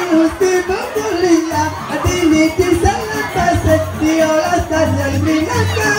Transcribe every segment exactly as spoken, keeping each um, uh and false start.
Gusti Mongolia, dini di salah pasek, diolah tanya minaka.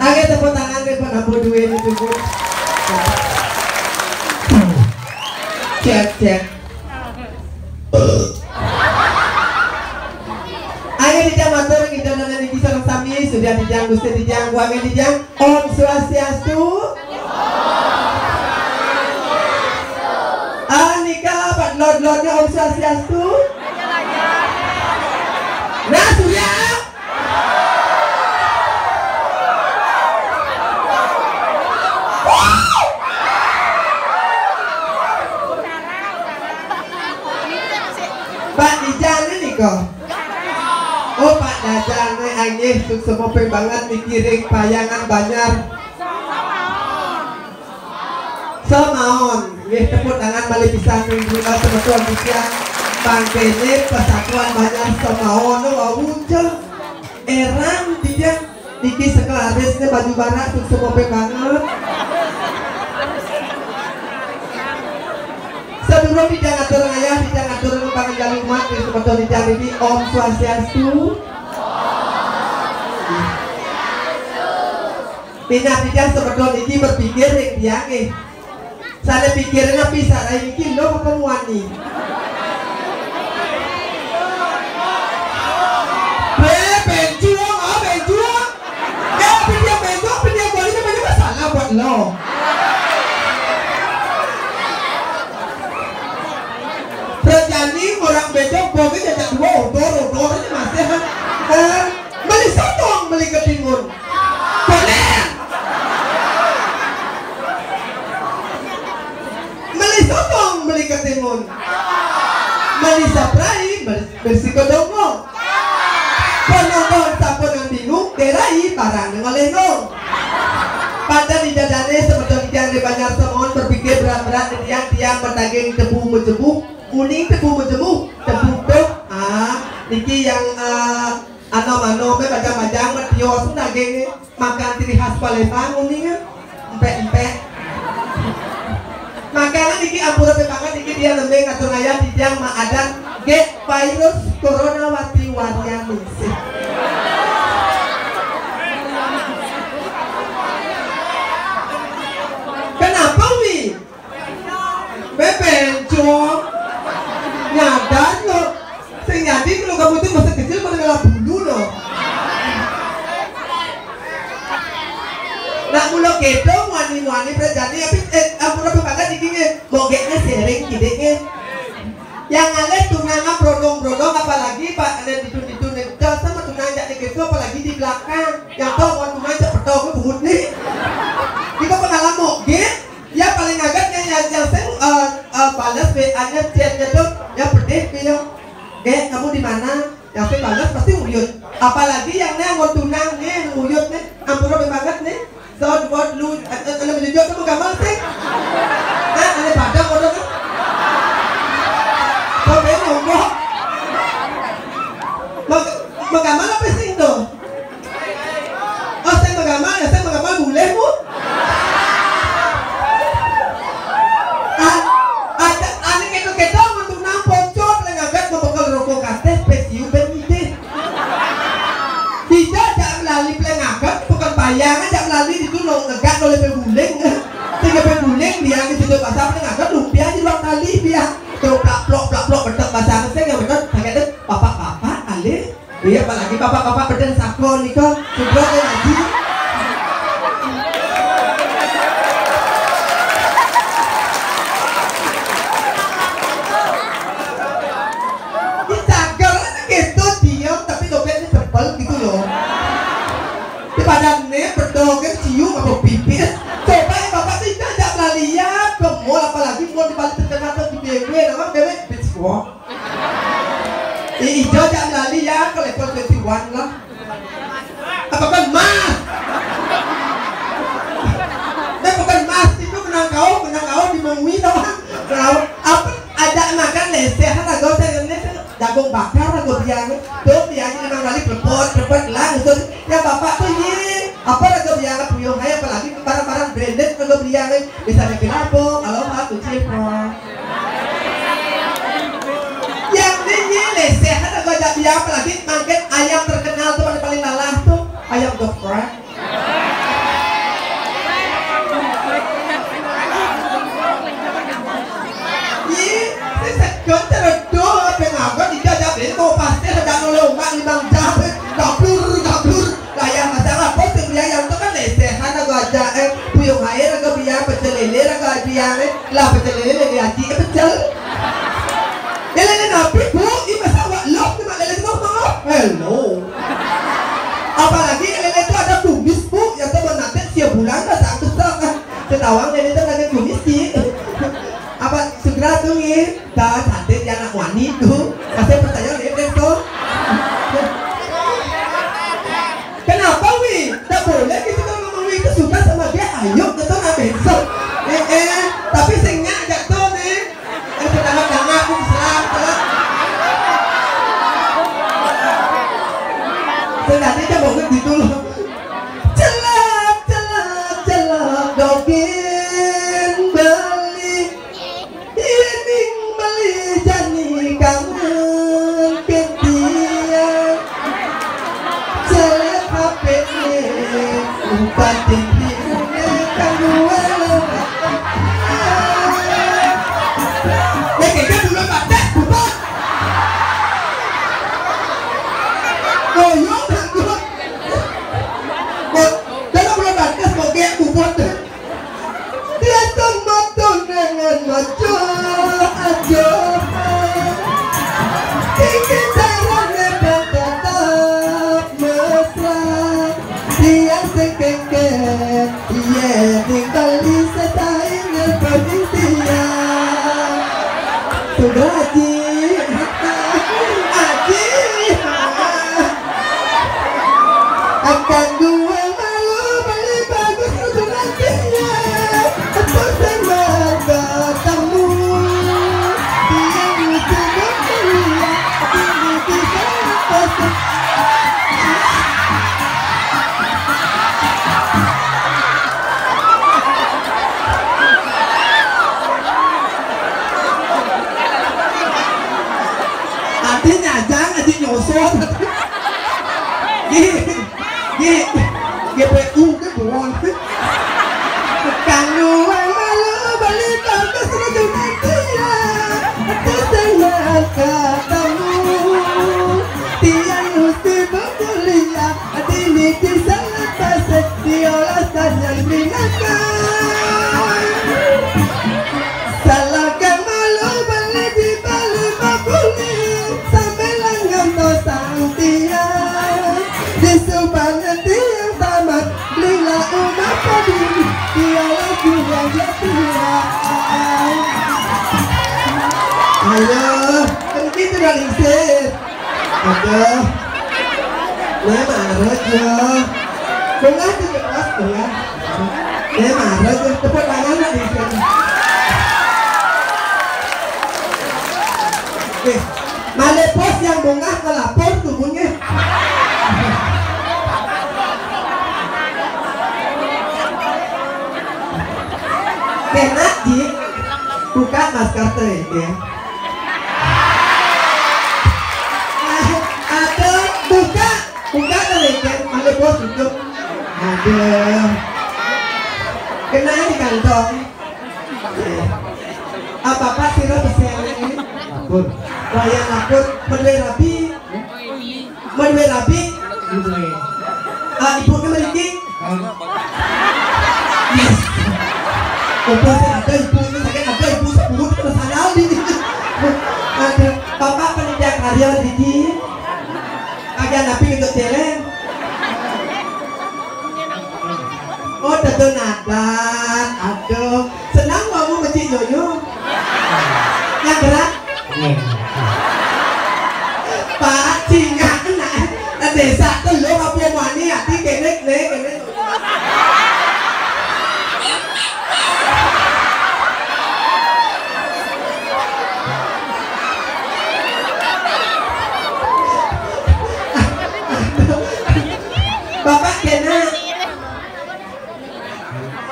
Oke, tepuk tangan deh, Pak Abu, dua ini cukup. Cek, cek. Ayo, dijang matur, kita dengan niki sareng sami, sudah dijang, Gusti dijang, buangnya dijang. Om Swastiastu. Ah, nika, Pak Lord-Lordnya Om Swastiastu. Nah, sudah. Pak Dijang ini kok. Oh, Pak Dijang ini anggih, suksma banget niki ring Payangan Banjar. Semaon, nggih, tepuk tangan malih pisan ring kula semeton titiang. Mangkene Persatuan Banjar Semaon, wau, cah. Erang, titiang. Niki seklarisnya baju barak, suksma banget. Sadurung titiang atur ngayah, titiang atur panganjali umat, ring semeton titiang niki, Om Swastiastu. Minab titiang semeton niki berpikir ring tiang, eh. Sané pikiré napi sarai niki, Luh apa muani? Bé, benjung, oh, benjung. Ya, pindah benjung, pindah balik, namanya masalah buat lo. Rejani orang benjung, bogé jajak dua, odor, odor ini masih, ha? Ha? Beli sotong, beli ketimun. Boleh. Mani saprai, ber-, bersiko dongo. Penonton sampun nang bingung, derai barang nang oleh nong. Pada di dadane semeton tiang di Banjar Semon berpikir berat-berat, tiang-tiang bertaging tebu mejebu, kuning tebu mejebu, tebu tuh. Ah, niki yang, eh, ano-mano me bajang-bajang, metios daging. Makan ciri khas Palembang uning, empek-empek. Makanan iki ampura banget iki dia nembe ngatur ngayah titiang maadan ge virus corona wati warian ningsih. Kenapa, Wi? Bebencong. Nyadar lo. Sing nyadi kalau kamu itu masa kecil pada ngelah bulu lo. Nak mula keto muani-muani prajani, tapi, eh, ampun apa banget iki nge. Bogeknya sering gideknya. Yang alih tunangan brodong-brodong, apalagi pak ada ditun-ditun, dah sama tunangan jak keto, apalagi di belakang. Yang tahu mau tunangan cek petong bungut nih. Kita pengalaman moge. Ya paling agak yang, yang, yang saya, eh, eh, balas W A-nya, chat-nya tuh, ya pedih, Pio. Gek, kamu di mana? Yang saya balas pasti nguyut. Apalagi yang nih mau tunang nih, nguyut nih, ampura banget nih. So, buat lu, eh, eh, eh, menjujur tuh mau gamal sih. Nah, ada padang udah kan? Sampai nombok. Mau, mau gamal apa sih tuh? Oh, saya mengamal, ya, saya mengamal boleh, Bu. Ah, ada, ane keto-keto, untuk nang pocong, leng agat, membekel rokok kateh, pesiu, ben ide. Tidak, tidak melalui peleng agat, bukan bayang, tidak melalui itu, lo ngegak, lo lebih guling. Sehingga guling, dia di situ pasar, peleng agat, lumpia, di ruang tali, dia. Tuh, plak, plok, plak, plok, betek, basah, saya nggak bener, pakai deh, bapak-bapak, alih. Iya, apalagi bapak-bapak beden sako nika, sudah ya ngaji. Di cagar gitu diam, tapi dompetnya tebal gitu loh. Di badannya bedongnya cium apa pipis. Coba ya bapak tidak ajak lalian ke mall, apalagi mall di balik terkenal tuh di B M W, nama B M W Beach Walk. Ih, ijo jak melali ya ke level twenty one lah. Apa kan mas? Nah, bukan mas itu menang kau, menang kau di mengwi tau. Kau apa ajak makan leseh lah, gak usah leseh. Jagung bakar lah gue biang. Tuh biang ini memang lali plepot, plepot lah. Terus ya bapak tuh ini apa lah gue biang, puyung aja, apalagi barang-barang branded lah gue biang. Misalnya Bilabo, Aloha, Kucing, yang ini nih, sehat atau aja dia, apalagi makan ayam terkenal tuh, paling, paling lalah tuh, ayam geprek. Ih, saya segan teredo, apa yang apa, tidak ada beli, mau pasti ada nolak, mak, limang jam, gablur, gablur. Lah yang masalah apa sih, yang itu kan lesehan aku aja, eh, puyung air aku biar, pecel lele aku biar, eh, lah pecel lele lele aji, eh, pecel. Ya lele napi, Bu? Ini masa awak lo, cuma lele itu mau? Hello. Apalagi lele itu ada kumis, Bu, yang tuh nanti tiap bulan lah satu setengah. Ketawang lele itu ada kumis sih. Apa segera tuh, ya? Dah cantik dia anak wani tuh. Masih percaya dia, Bento? Kenapa, Wi? Tak boleh gitu, kalau Mama Wi itu suka sama dia, ayo gitu, nah, Bento. Eh, eh, tapi sing nyak jatuh nih. Eh, sedangkan-sedangkan aku diserang, telat. Sing tadi dia banget gitu loh. Celak, celak, celak, dogin beli. Yening beli jani kangen ketia. Celek H P ne, upatin hidungnya kang dua lebat. Nek kita dulu batas, bubut. Loyong, bubut. Bot, dalam dulu batas, bogek, bubut. Dia tempat tunangan maco ajo. Tinggi carane tetap mesra. Dia sekengke, iya tinggal di setaingan penelitian. Nggih. Nggih. G P U ke buron. Kang Nuang malu beli kulkas rujung dia. Tersenang katamu. Tiang mesti berkuliah. Dini di sana pasek diolah saja digunakan. Salahkan malu beli di Bali Makuli. Sambil lengan tosang tiang. Di Subang nanti yang tamat. Lila Umar Padi. Diolah tulang jatuh. Ayo, kan gitu dah lingsir. Aduh. Nah, marah ya. Bunga tuh jelas tuh ya. Nah, marah tuh. Tepuk tangan lah di sini. Oke. Malih bos yang bungah melapor tubuhnya. Kenak, Ji. Buka masker teh, ya. Aduh, buka, buka teh, ya. Malih bos tutup. Aduh. Kena di kantong. Apa-apa sira bisa ini? Lapor. Wayah lapor, bener rapi. Madué rabi. Madué. Ah, ibu ke mriki? Yes. Opo sing ada ibu ini sakit, ada ibu sepuluh terus halal ini. Ada bapak panitia karya iki. Kagian napi untuk celeng. Oh, tentu nadan. Aduh, senang kamu mecik nyonya. Yang berat? Iya. Pak, singa kena. Desa telur apa mani ati kene, kene, kene. Bapak kena.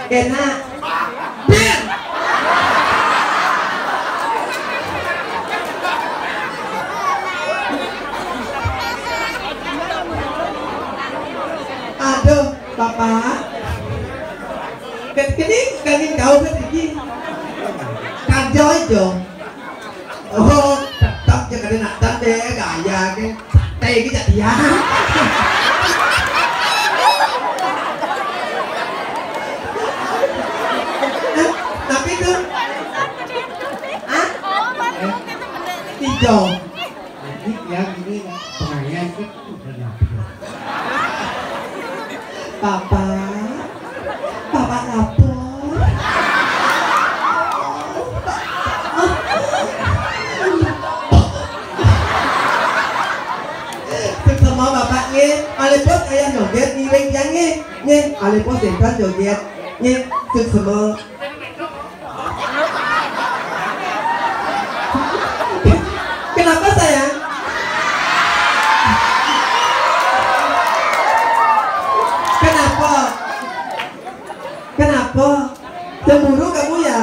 Kena. Ben. Aduh, Bapak. Ket-, kene kangin kau kan iki. Kanjo aja. Oh, tetap ya kena nak deh gaya ke. Sate iki jadi ya. Tapi itu, ah, tiga. Ini yang ini pengayan itu udah lapor. Papa, papa lapor. Terus sama bapak nggih, malih bos kaya joget ngiring tiyang nggih. Nggih, malih bos setan joget. Nggih, terus sama. Kenapa sayang? Kenapa? Kenapa? Cemburu kamu ya?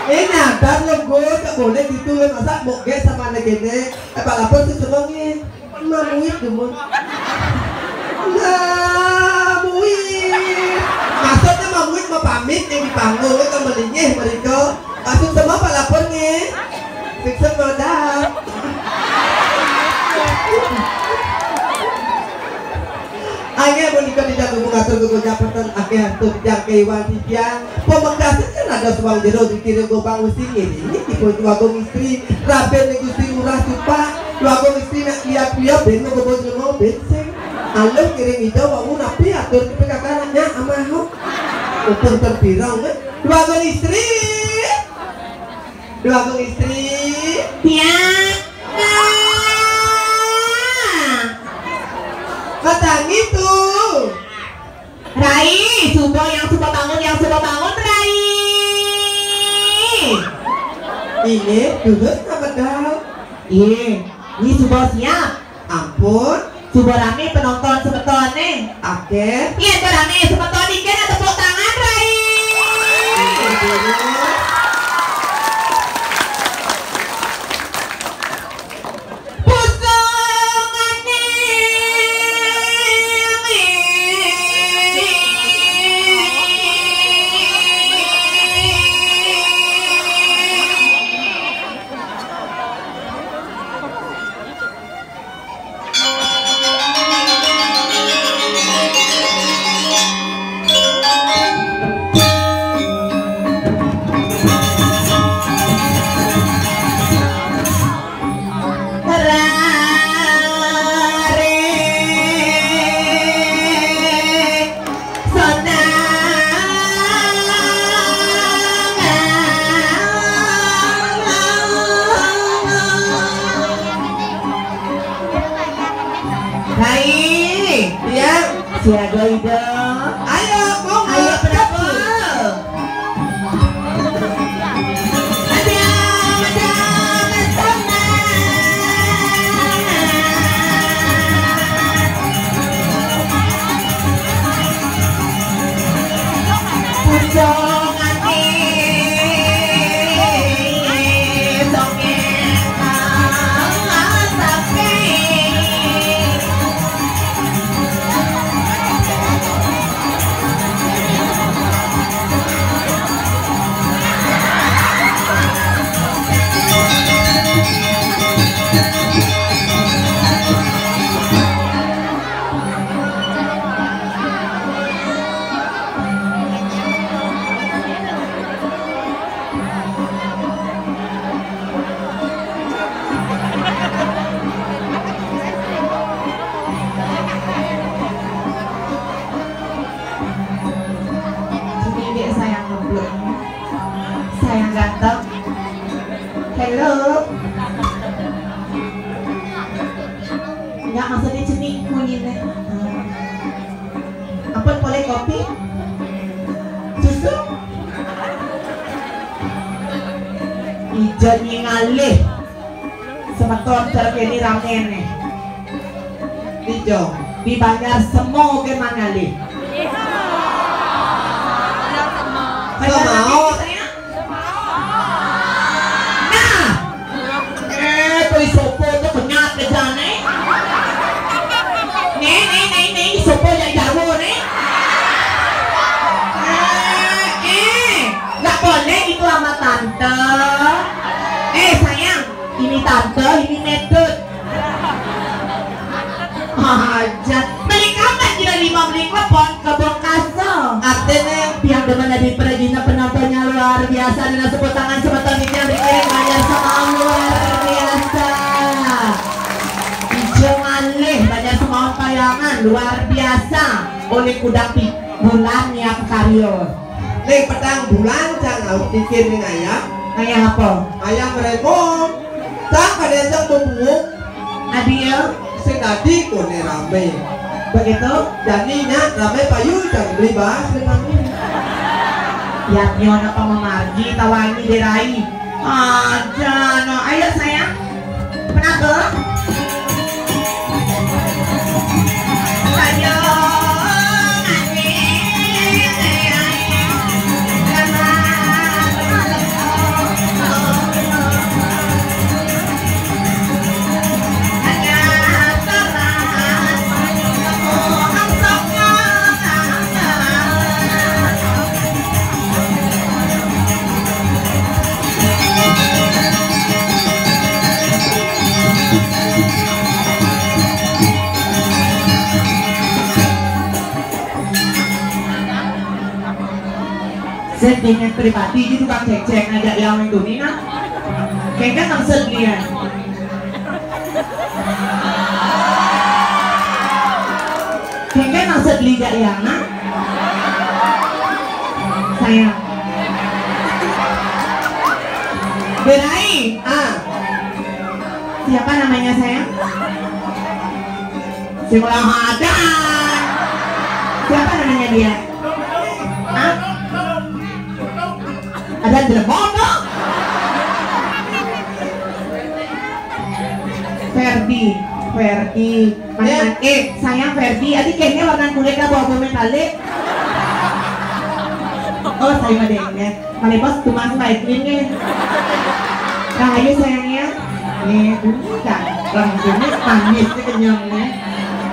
Eh, nyadar lo, gue gak boleh gitu lo. Masa mau gas sama anak gede? Eh, Pak Lapor sih senengin. Mamuit, Dumun. Mamuit. Maksudnya mamuit mau pamit yang di panggung itu melingih mereka. Maksud semua Pak Lapor nih. Siksa modal. Angin punika tidak hubung atur gugur japatan akeh harta bijak keiwan titiang. Pemekasan kan ada suang jero dikirim gobang mesti ngiringi dipun Agung Istri. Raben Gusti Ngurah Supak. Agung Istri nak lihat-lihat ben ngobos lemo ben sing. Aluh kiring ijo wau napi atur kepe kakak anaknya amaho. Ukur terbirong, eh. Agung Istri. Agung Istri. Ya. Nah. Matang itu. Rai, suba yang suba bangun, yang suba bangun, Rai. Ini duduk sama kau. Iya, ini suba siap. Ampun. Suba rame penonton semetone. Oke. Iya, suba rame semeton iki, tepuk tangan, Rai. Ampun. Pun Kopi? Susu? Ijo nyingalih. Semeton cara kene rame nih. Ijo. Di Banjar Semo ke mangalih. Banjar Semo. Semo. Rame, saya. Nah. Eh, tuh sopo tuh kenyat ke jane. Nih, nih, nih, nih, sopo yang jago nih. Eh, eh, nggak boleh gitu sama tante. Eh, sayang, ini tante, ini medut. Aja. Beli kapan kira lima beli klepon ke Bongkaso? Artinya, yang demen dari perajinnya penontonnya luar biasa dengan sepuluh tangan semeton yang dikirim Banjar Semaun luar biasa. Ijo malih Banjar Semaun Payangan luar biasa. Oleh kuda pi bulan niat karyo. Ning petang bulan cang au pikir ning ayam. Ayam apa? Ayam remong. Cang kadang cang bebuuk. Adi ya? Sing dadi kone rame. Begitu? Jani nyak rame payu cang beli bahas dengan ini. Ya pion apa memargi tawangi derai. Aja no. Ayo sayang. Kenapa? Saya punya pribadi itu tukang cek-cek ngajak yang itu nih nah. Kayaknya maksud dia. Kengken maksud Lida Yana? Sayang. Berai. Ah. Siapa namanya sayang? Sing ora ada. Siapa namanya dia? Hah? Ada Cirebon dong. Ferdi, Ferdi. Mana, eh, sayang Ferdi, adi kayaknya warna kulit lah bawa bumi kali. Oh, saya mah deh, ya. Kali bos tuh mas baik ini. Nah, ayo sayangnya. Nih, bukan. Langsungnya manis sih kenyangnya.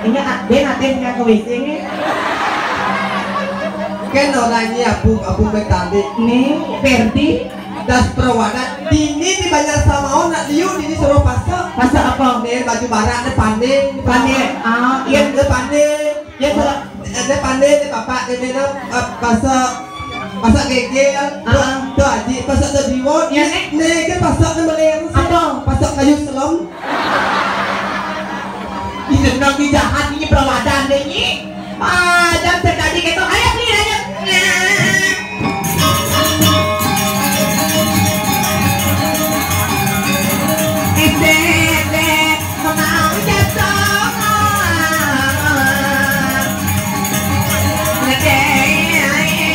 Ini ade nanti nggak ke W C nih. Kan orangnya abu abu metalik. Nih, Ferdi. Das perawanan dini di Banjar Samaon nak liu dini suruh pasok. Pasok apa? Nih baju barak nih pandai. Pandai. Ah, iya. Nih pandai. Ya sudah. Nih pandai nih bapak nih nih eh, pasok pasok gegel. Ah. Tuh aji pasok tuh diwon. Ya nih. Nih ke pasok nih meleng. Apa? Pasok kayu selom. Ih, dendam di jahat ini perawadan deh ini. Ah, jam sekali gitu. Ayo beli aja. Nah. Ese, ese, mau jatuh. Oke, ayo.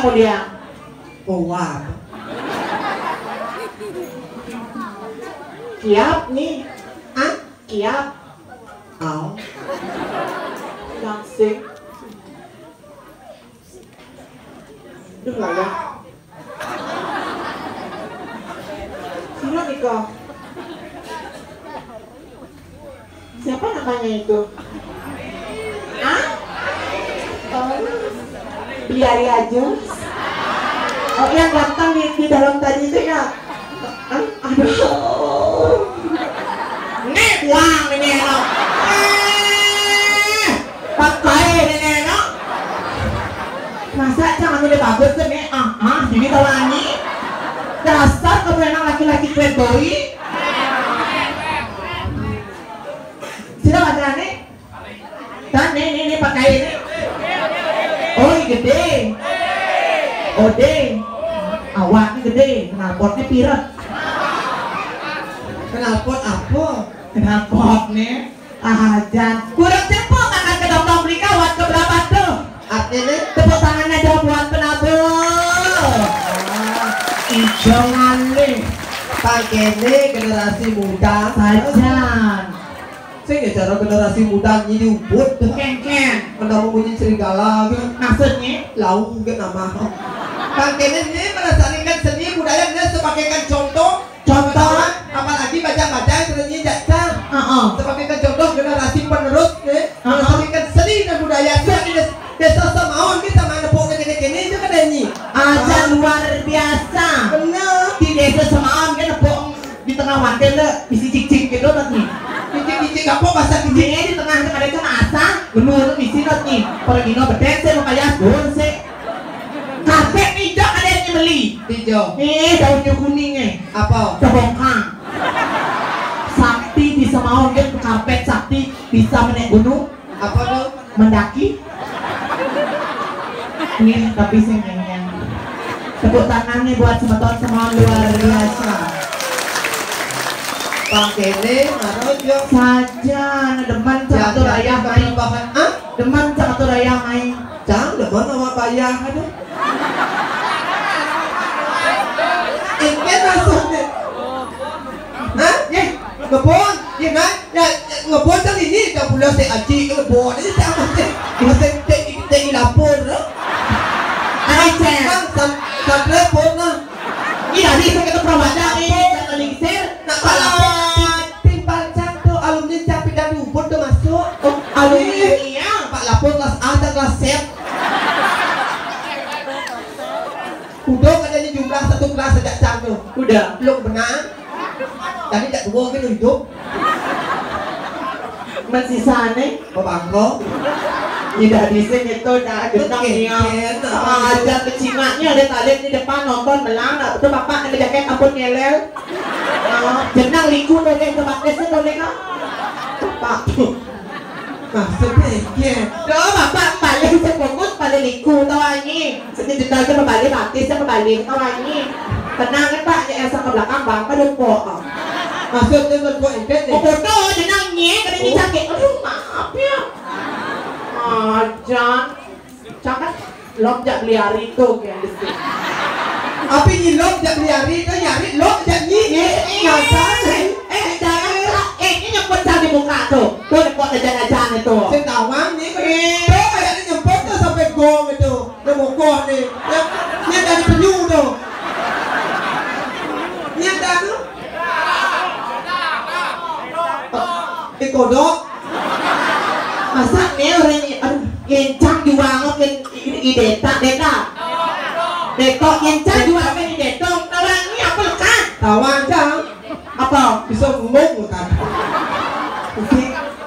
Kuliah. Oh, wah. Kiap nih. Ah, kiap. Au. Langsing. Duh, lah ya. Sira nika. Siapa namanya itu? Hah? Oh, Bli Ari Ajus. Oh, yang ganteng di, di dalam tadi itu ya? Hah? Aduh. Nih, buang ini enak. Eh, pakai ini enak. Masa cang anu udah bagus tuh nih? Ah, ah, jadi tahu ani. Dasar kamu emang laki-laki playboy. Sira wacane? Kan nih, nih, nih pakai ini. Oh, ini gede. Ode. Awaknya gede, knalpotnya pirek. Knalpot apa? Knalpot nih. Ah, jan. Kurang cepet akan ke dokter Afrika, wat ke berapa tuh? Artinya? Tepuk tangannya dong buat penabuh. Ah, ijo ngalih. Pangkene generasi muda. Sajan. Sing ya cara generasi muda nyidi ubud. Kengken. Menemu bunyi serigala gitu. Maksudnya? Lau gitu nama. Pangkene ini melestarikan seni budaya, ini sebagai kan contoh. Contoh? Apalagi baca-baca yang seni jajah. Heeh. Sebagai kan contoh generasi penerus nih. Heeh. Melestarikan seni dan budaya. Seni. Desa Semaun kita mana pokoknya kene-kene itu kan nyi. Aja luar biasa. Bener. Di desa Semaun kan pokok di tengah wanten deh, bisi cicing gitu nanti. Cicing-cicing apa bahasa cicing? Di tengah ada kan asa, bener bisi nanti. Pergi no beden saya makanya bun sih. Karpet hijau ada yang beli. Hijau. Eh, daunnya kuning eh. Apa? Tebongkang. Sakti bisa mau kan karpet sakti bisa menek gunung. Apa tuh? Mendaki. Nih, tapi sing nyanyian. Tepuk tangan nih buat semeton semua luar biasa. Pangkene, maro yo. Saja, demen catur ayah mai. Hah? Demen catur ayah mai. Cang, demen awak bayah aduh. Engke maksudnya. Hah? Ye, ngebon, ye kan? Ya, ngebon kan ini, tak pula si Aji ngebon ini tak masih masih tak tak lapor lah. Ayo, Cek. Kan san san lapor lah. Ini tadi saya kata perawaja nih, kata lingsir. Nak Pak lapor. Timpal cang tuh alumni capi dan ubud tuh masuk. Oh, alumni iya. Pak lapor kelas A dan kelas Z. Udah ada di jumlah satu kelas saja cang tuh. Udah. Belum benar. Tadi tak dua kan hidup. Masisane? Bapakku. Tidak bisa gitu, dah genang ya. Aja ke Cina nya ada talent di depan nonton belang, nak betul bapak ada jaket ampun ngelel. Oh, jenang liku tuh deh, tempat desa tuh deh kan. Bapak tuh. Maksudnya, iya. Tuh, bapak paling fokus pada liku, tahu anjing. Seni jendal ke bebalik, batis ke bebalik, kawannya. Tenang kan, Pak, ya, Elsa ke belakang, Bang, ke depan. Maksudnya berbuat intent nih. Oh, bodoh, dia nangis, katanya sakit. Aduh, maaf ya. Ajan. Cakap lom jak beli hari tu, kayak gitu. Apa ini lom jak beli hari tu, nyari lom jak ni. Eh, eh, nyata, eh, eh, jangan, eh, ini nyemput di muka tu. Tu, nyemput ajan-ajan itu. Sing tawang ni, eh. Tu, kayak ni nyemput tu sampai gong itu. Dia mokoh ni. Dia, dia dari penyu tu. Dia dah tu. Eh, kodok. Masa ni orang ni, aduh, kencang juga ngok, ken-, i-, i-, deta, deta. Detok, kencang juga kan di detok. Tawang ni apa lekat? Tawang, cang. Apa? Bisa ngomong kan?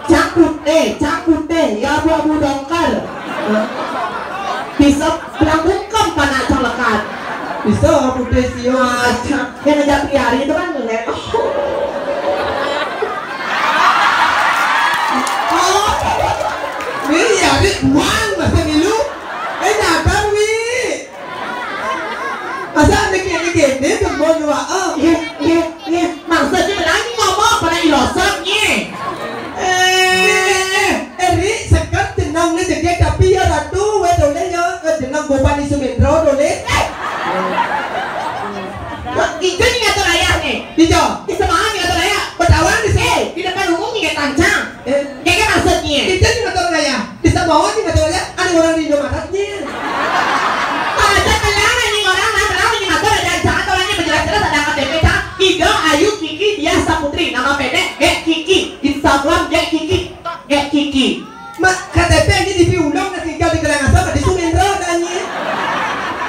Cakut, eh, cakut, eh, ya abu-abu dongkal. Bisa belang bungkem panak cang lekat. Bisa putih sio. Ah, cang. Yang ngajak piari itu kan ngeliat. Oh. Ini ya, ini buang masa milu. Eh, nyadar, Wi. Masa mikir-mikir, ini kebun, Wak. Oh. Iya, iya, iya. Maksudnya lagi ngomong pada ilosot, nih. Eh, eh, eh, Ri, sekat jenang ni jege, tapi ya ratu, we dole ya, eh, jenang Gopani Sumendro dole. Putri, nama pendek, Gek Kiki. Instagram, Gek Kiki. Gek Kiki. Mak, K T P ini di Piulung, nasi tinggal di Karangasem, di Sumendra, tanya.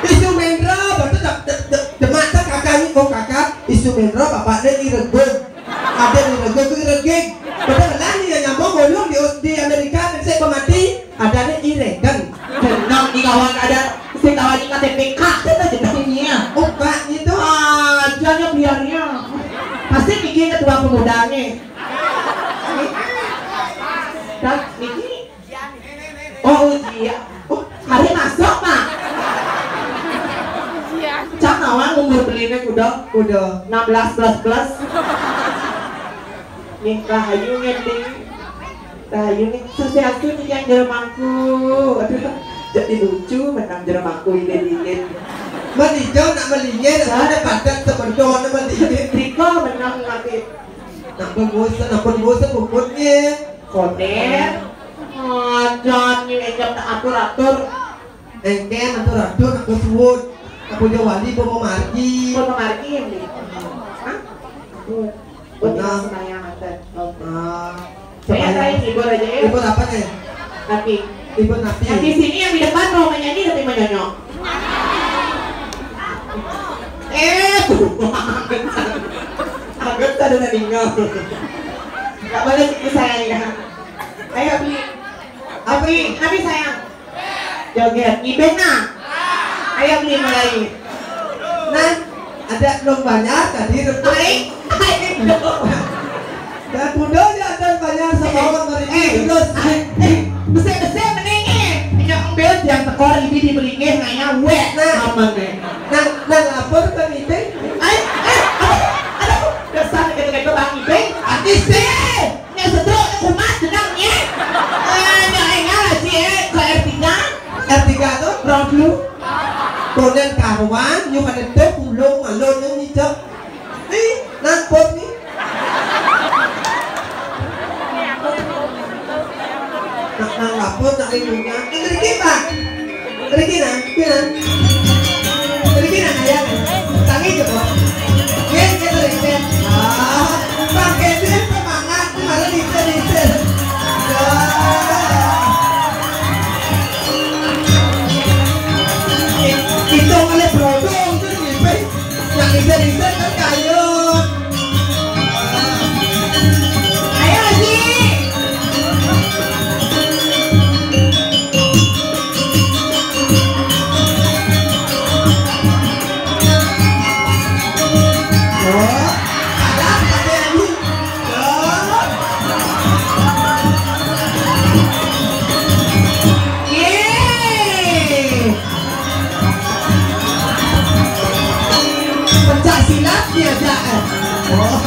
Di Sumendra, betul tak? De-, de-, demak tak kakaknya, oh kakak, di Sumendra, bapaknya di Regog. Ada di Regog, di Regog. Betul lah, ini yang nyambung, ngolong di, di Amerika, kan saya pemati. Ada nih, Iregan. Jeneng di kawan ada, si kawan di K T P K, itu jenengnya. Oh, Pak, gitu. Ah, jangan biarnya. Pasti bikin ketua pemudanya. Dan ini, oh, ujian. Oh, hari masuk, Pak. Cak nawang umur belinya kuda. Kuda. Enam belas plus plus. Nih, rahayu ngeting. Rahayu nih, sasiastu nih yang jero mangku. Aduh, jadi lucu menang jero mangku ini dingin. Menijo nak melingin, ada padat seperti orang melingin. Riko menang nanti. Nak pun bosen, nak pun bosen, puputnya. Koner. Ajan nih, enyap tak atur-atur. Engke, atur-atur, nak suwun. Aku jauh wali, mau margi. Mau margi, ya, Bli? Hah? Ampun. Benar. Sembahyang, Tante. Ah. Saya sembahyang. Saya hibur aja, ya. Hibur apa nih? Tapi. Hibur napi? Yang di sini, yang di depan, mau menyanyi tapi menyonyok. Eh, buang. Anggap tak ada tinggal. Gak boleh sih, sayang, ya. Ayo, Bli. Apa, Bli? Tapi, sayang. Joget, ngibeng nah. Ayo, Bli, mulai. Nah, ada belum banyak tadi, Rutut. Aing, aing dong. Dan budaya ada banyak sama orang dari, eh, terus. Eh, bese-bese menenge. Nya ambil yang tekor ini di belingih nanya wet. Nah. Aman deh. Nah, nah, lapor ke ngibeng. Aing, eh, aduh, aduh, dasar gitu-gitu bang ngibeng. Artis deh. Nya sedro, nya kumat, jenang, nya. Eh, nya enggak sih, eh, ke R tiga. R tiga tuh, round dulu. Konen karuan, yu kada teh, pulung, malon, yu nyicok. Nih, nampot nih. Nak nang lapor, nak lindungnya. Yang sedikit, Pak. Regina, Regina. Regina, ayah. Tangi je, Bos. Yes, yes, yes, yes. Ah, pakai dia semangat, malah bisa, bisa. Ya. Itu oleh produk, itu lebih baik. Yang bisa, bisa, kan kayu. Ayo, Haji. Pencak silat diajak, eh. Oh.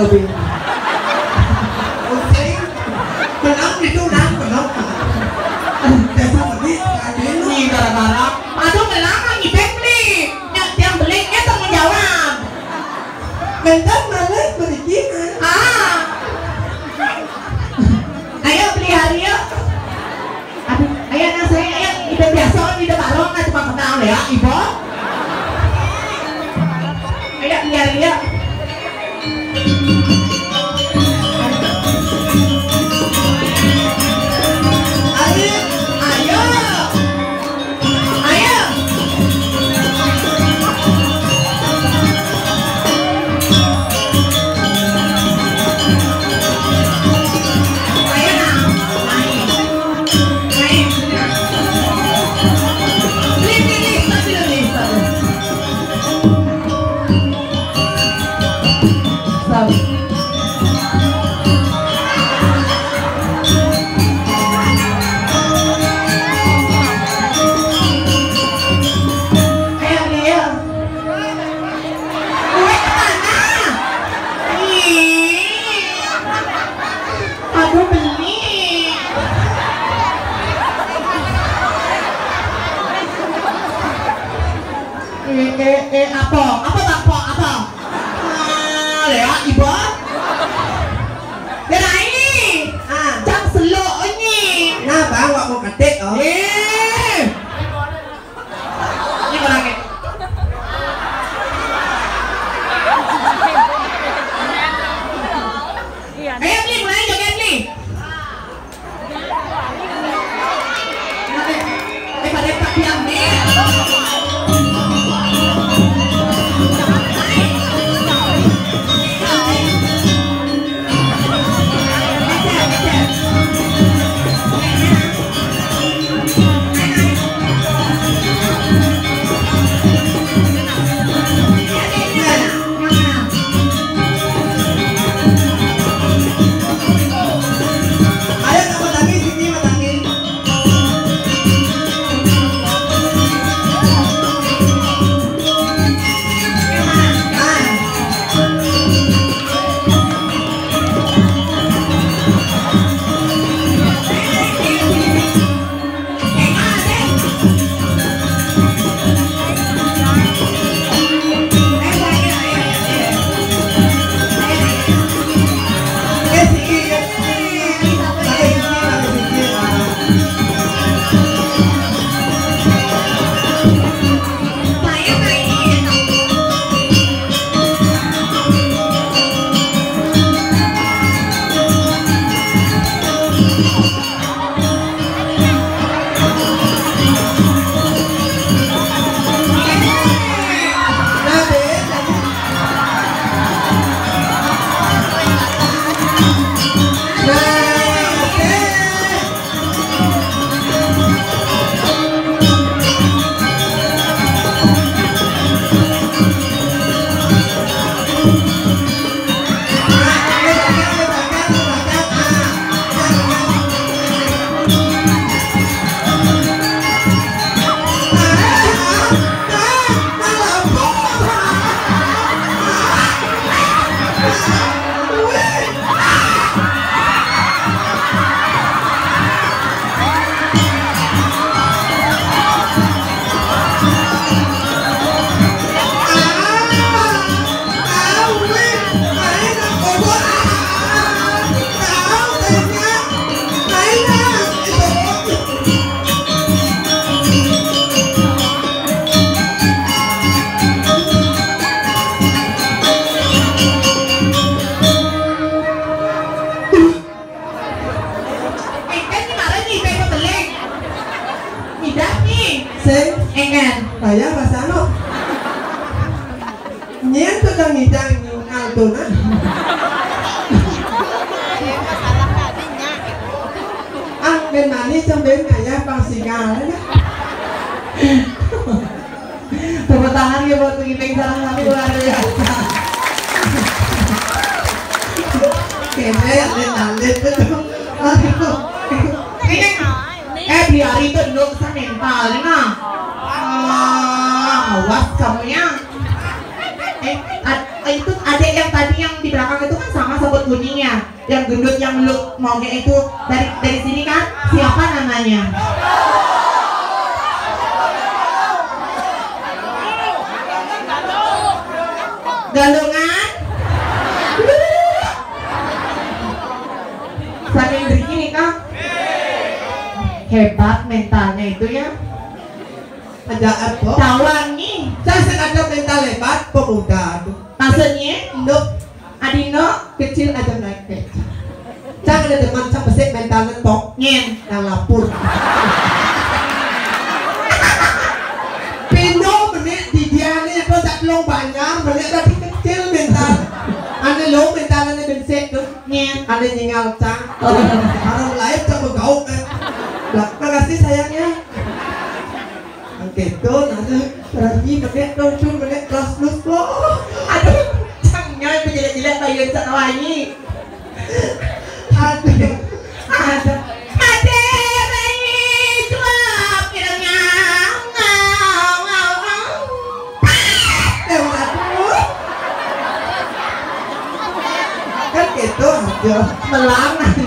Pusing. Belum itu, nah, belum. Biasa beli, ada ini gara-gara. Aduh, belum lagi beli. Yang belinya tanggung jawab. Bentar, malah berikinan. Ah. Ayo beli hari yuk. Aduh, ayo nang saya, ayo. Ida biasa, ida barong, atuh mah kenal ya, Ibu. Ayo beli hari yuk. Ayo, ayo. Ayo. Ayo, nah. Ayo. Ayo. Please, please, please, please, please. Stop. Ayo, ayo. Kue kemana? Ih. Aduh, beli. Eh, eh, eh, apa? Apa, apa, apa? Ah, ya, ibu. Gerai. Ah. Cang seluk ni. Nah, bang, awak mau ketik, oh. Eh. Ini orangnya. Ayo, beli, mulai joget, beli. Enten kemarin nih, saya mau beli. Ngidak nih. Sing. Engan. Bayar pas anu. Nyen tuh dong ngidang nyungal tuh, nah. Ah, ben mani cemben ngayah pang singal, ya. Tepuk tangan ya buat Iping, salam kami luar biasa. Kayaknya yang lain-lain itu. Aduh. Ini, eh, di hari itu dulu saya mental, nah. Ah, awas kamu ya. Eh, ad- itu adik yang tadi yang di belakang itu kan Kuning ya, yang gendut, yang lu mau kayak itu, dari dari sini kan? Siapa namanya? Galungan. Saking begini kan? Hebat mentalnya itu ya. Aja apa? Tawang nih. Saya sengaja mental hebat, pemuda tuh. Maksudnya? Nduk. Adino kecil aja naik beca. Jangan ada teman, saya besik mental nentok. Nyen. Yang lapur. Pino menek di dia nih, apa tak belum banyak, menek tadi kecil mental. Ane lo mental ane bensek tuh. Nyen. Ane nyingal cang. Orang lain cang begauk kan. Lah, makasih sayangnya. Angketo, nana, lagi menek, doncun menek, kelas plus, loh. Aduh, cangnya itu jelek-jelek, bayi yang sana wangi. Aduh, ada. Ada bayi, cuap, kiranya. Ngau, ngau, ngau. Eh, aduh. Kan gitu aja. Melang, nanti.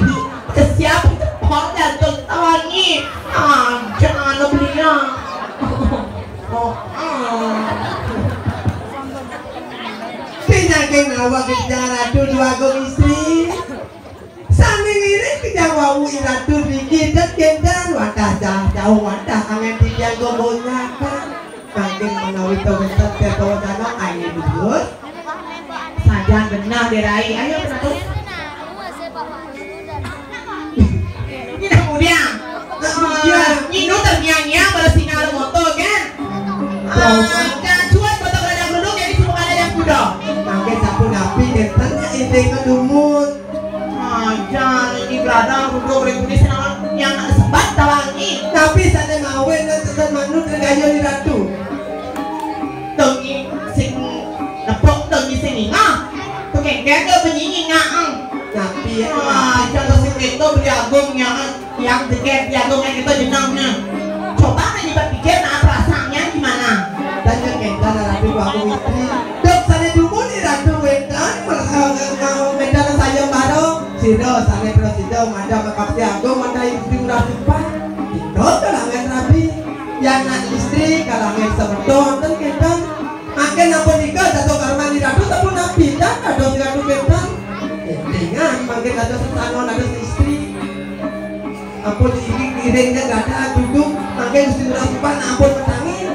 Kesiap, cepol, jantung, tawangi. Ah, jangan belinya. Oh, ah. Pinangking nawa kejang ratu dua agung istri. Sami ngiring kejang wau iratu riki dan kendan wadah dah jauh wadah angen titiang gombol nyata. Mangkin menawi to wonten teto dana ayo dulur. Sajan benar deh Rai. Ayo kenapa? Ini kemudian. Kemudian. Nyindu ternyanya pada singa moto kan? Ah, kacuan botak ladang duduk jadi sumpah ladang kuda. Mangke sapunapi ngeten ya inting kedumut. Aja ini beradang duduk rek ini senang yang sebat tawangi. Tapi sana mawe nang tetan manut regayo ni ratu. Tengi sing nepok tengi sing ingah. Tukeng keke benyinyi ngaang. Tapi ya. Ah, jangan sing keto beli agung nyaman. Yang jeget, yang dongeng itu jenengnya. Coba aja berpikir, nah, perasaannya gimana? Dan yang kita nanti waktu itu. Dok, sana dulu nih, Ratu Wetan, Medan saya baru. Sido, sana terus sido, ada makaksi agung, ada istri udah sempat. Itu kalangan rabi. Yang anak istri, kalangan semeton, dan kita. Makin ampun ika, jatuh karma di ratu, tapi nabi, dan ada si ratu Wetan. Dengan makin ada sesangon, ada si istri. Ampun iki ngiringnya gak ada duduk, mangke Gusti Ngurah Supan ampun metangi.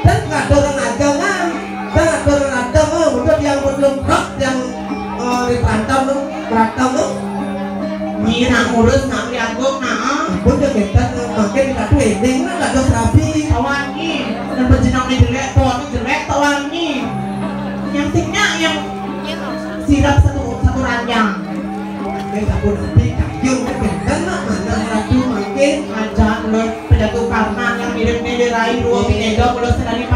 Dan gak ada orang ada mah, dan gak ada orang ada mah, udah yang belum rok yang eh, di perantau no, perantau no. Nyi nak ngurus nak beli agung nak. Ampun dia minta mangke kita tuh ending lah gak ada serabi. Tawangi, dan berjenang di jelek, pohon jelek tawangi. Yang tiknya yang sirap satu satu ranjang. Mangke sampun nabi kayun kebetan nak mana ratu mangke. Aja mulai penjago karma yang mirip nele rai dua pineda mulai sedari